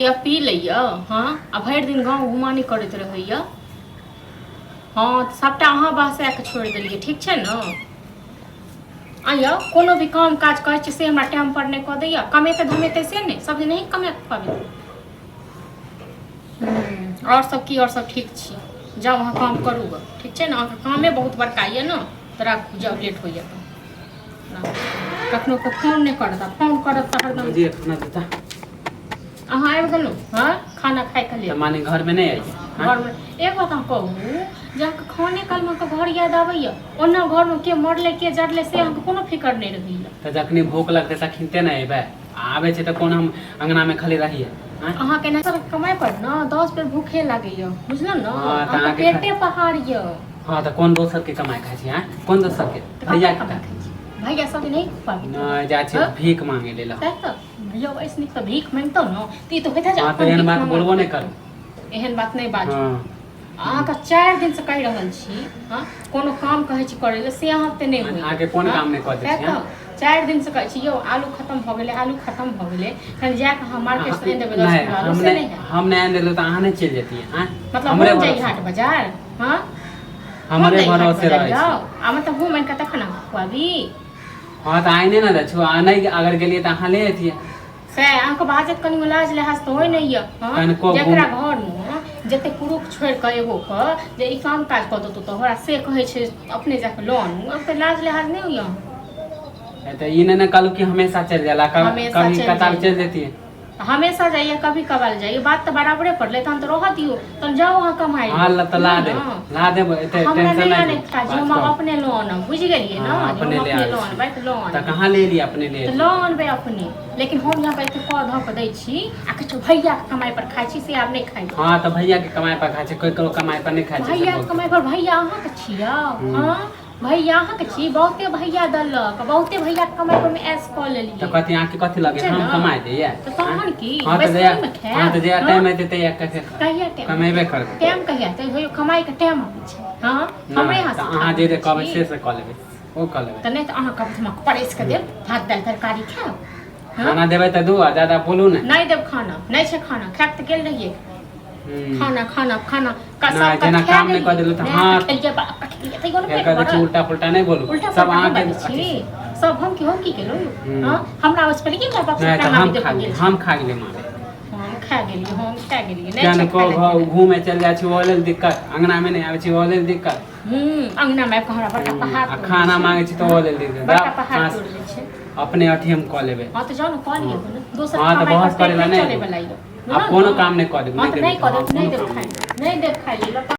या पी लैया। हँ, आ भरि दिन गाँव घुमानी करैत रहैया। हँ, तऽ सभटा अहाँ बहसा कऽ छोड़ि देलियै। ठीक छै ने? आ यौ, कोनो भी काम काज कहै छियै से हमरा टाइमपर नहि कऽ दैया। कमेतै धमेतै से नहि, सब दिन नहीं कमे पाबै। आओर सब की? आओर सब ठीक छी। जाउ, अहाँ काम करू गऽ। ठीक छै ने? अहाँके कामे बहुत बड़का यऽ ने, तऽ राखू, जाउ, लेट होइया। तऽ कखनो के फोन नहि करत, आ फोन करत तऽ हरदम जी, खाना देता। अहाँ आबि गेलहुँ? हँ, खाना खाइके तऽ लेल। माने घरमे नहि आई? घरमे एक बात अहाँ कहू जे अहाँके खाने कालमे अहाँके घर याद आबैया, ओना घरमे के मरलै, के जरलै, से अहाँके कोनो फिकर नहि रहैया। तऽ जखनी भूख लगतै तखनिते ने अयबै। आ आबै छै तऽ कोन हम अङ्गनामे खाली रहियै? आँय? अहाँके ने कमाइ पर ने 10 बेर भूखे लागैया, बुझलहुँ ने? हँ, तऽ अहाँके अहाँके पेटे पहाड़ यऽ। हँ, तऽ कोन दोसरके कमाइ खाइ छी? आँय, कोन दोसरके? तऽ भैया कमाइ खाइ छी? भैया सब नहि खुआबी? नहि जाइ छी। हँ? भीख मांगे लेल। सएह तऽ यौ, ऐसे नीक तऽ भीख मांगितहुँ ने, तऽ ई तऽ होइत जे हँ, तऽ अपन एहन भीख बात मांगल। बोलबो नहि करू। एहन बात नहि बाजू। हँ। अहाँके 4 दिनसँ कहि रहल छी। हँ, कोनो काम कहै छी करै लए, से अहाँ तऽ नहि होइए। अहाँके कोन हँ? काम नहि कऽ दै सएह छी? तऽ 4 दिनसँ कहै छी यौ, आलू खतम भऽ गेलै, आलू खतम भऽ गेलै, कनि जा कऽ अहाँ मार्केटसँ आनि देबै 10 नहि किलो आलू, हम से नहि नहि हैत। हम नहि आनि देलहुँ तऽ अहाँ नहि चलि जैतियै? आँय? मतलब हमरे हम जाइ भरोसे हाट बाजार? हँ, हम हमरे जाइ हाट भरोसे बाजार रहै जाउ छी। आ मतलब हम आनि कऽ तखन अहाँके खुआबी? हँ, तऽ आइने ने दै छौ। आ नहि अगर गेलियै तऽ अहाँ ले अतियै। सएह अहाँके बाजत, कनि लाज लिहाज तऽ होइ नहि यऽ। हँ, कनिको जकरा घूम घरमे जते पुरुष छोड़ि कऽ एगो के जे ई काम काज कऽ देतौ तोहरा, से कहै छै अपने जाकऽ लऽ आनू। ओते लाज लिहाज नहि होइए अहाँके? तऽ ई नहि ने कहलहुँ कि हमेशा चलि जाला। हमेशा कभी चलि कतार जाइए। चलि जैतियै। हमेशा जाइए, कभी कभार जाइए, बात तऽ बराबरे पड़लै। तहन तऽ रहऽ दियौ, तहन जाउ अहाँ कमाइ। हँ, ल तऽ ला देब, ला देब, एते हमरा टेंशन नहि नहि आनै लिअ। काज, बात हम करू। अपने लऽ आनब, बुझि गेलियै ने? हँ, जे अपने हम ले अपने आबै लऽ छी। आनबै तऽ लऽ तऽ आनबै। कहाँ ले एलियै? अपने ले तऽ एलियै। लऽ आनबै अपने, लेकिन हम यहाँ एते कऽ धऽ कऽ दै छी आ किछु भैयाके कमाइ पर खाइ छी, से आब नहि खाइ। हँ, तऽ भैया के कमाइ पर खाइ छै, कोइ ककरो कमाइ पर नहि खाइ छै से भैया बोलतै। कमाइ पर? भैया अहाँके छियौ? हूँ। हँ, भैया अहाँके छी, बहुते भैया देलक, बहुते भैया के कमाइ पर मे ऐश कऽ तऽ लेलियै। कथी अहाँके कथी लगे? छै हम ने? कमाइ दैया? तऽ तहन की? हँ, तऽ बैसली जहिया मे खायब? हँ, तऽ जहिया हँ? टाइम एतै तहिया कथे कहिया टाइम? कमेबे करबै। टाइम कहिया एतै? होइयो, कमाइ के टाइम अबै छै? हँ, हमरे नहि हाथ तऽ से अहाँ खा जे जे रहल कहबै छी। से से कऽ लेबै, ओ कऽ लेबै। तऽ नहि तऽ अहाँ कहबै तऽ हम परसि कऽ देब भात दालि तरकारी, खायब? हँ? खाना देबै तऽ दू, आ ज्यादा बोलू ने। नहि देब खाना, नहि छै खाना। खायब तऽ गेल रहियै। खाना खाना खाना नहि, जेना काम नहि कऽ देलहुँ तऽ हँ। खेलियै, बाप खेलियै, तैयो ने फेर पेट कह दै छी भरल। उल्टा पुल्टा नहि बोलू। उल्टा सब पुल्टा हम अहाँके बाजै छी? सब हम की, हम की केलहुँ? हम्म। हँ, हमरा ओहिसँ पहिले की हमरा बाप नहि तऽ टांगा हम भी खा देख गेलियै, गेल। हम खा गेलियै मारे। हम खा गेलियै, हम खा गेलियै, नहि किया छै ने खाय लए देने। घूमे चलि जाइ छी ओहो लेल दिक्कत, अंगनामे नहि आबै छी ओहो लेल दिक्कत। अंगना मे आबि कऽ हमरा बड़का पहाड़ आ तोड़ि दै खाना छै। मांगै छी तऽ ओहो लेल दिक्कत। बड़का पहाड़ हाँ, तोड़ि दै छै। अपने अथी हम कऽ लेबै। हँ, तऽ जाउ ने, कऽ लिअ ने। दोसर हँ, तऽ कमाइ बहस पर पेट करै लए नहि नहि चलै वला यऽ। आब कोनो काम नहि कऽ देब। हँ, तऽ नहि नहि देबै कऽ तऽ देब, हँ, नहि कोनो देब काम खाइ नहि। नहि देब खाइ लेल।